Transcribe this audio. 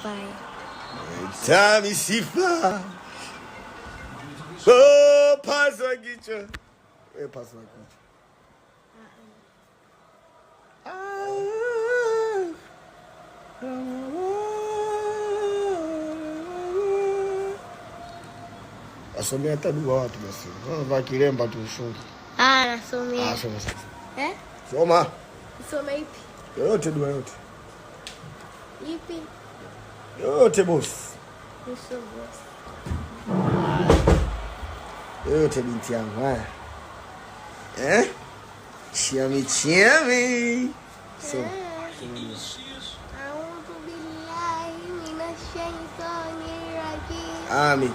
Bye. Tami sifa. Oh, pasua kichwa. Wewe pasua kichwa. Asomea hata dua watu basi. Sasa vaa kilemba tu ufunge. Ah, nasomea. Ah, soma sasa. Eh? Soma. Soma ipi? Yoyote dua yote. Ipi? Yoyote boss. Niso boss. Yoyote binti yangu. Haya. Eh? Chiami chiami. Soma. A'udhu billahi minash shaitani rajim. Amin.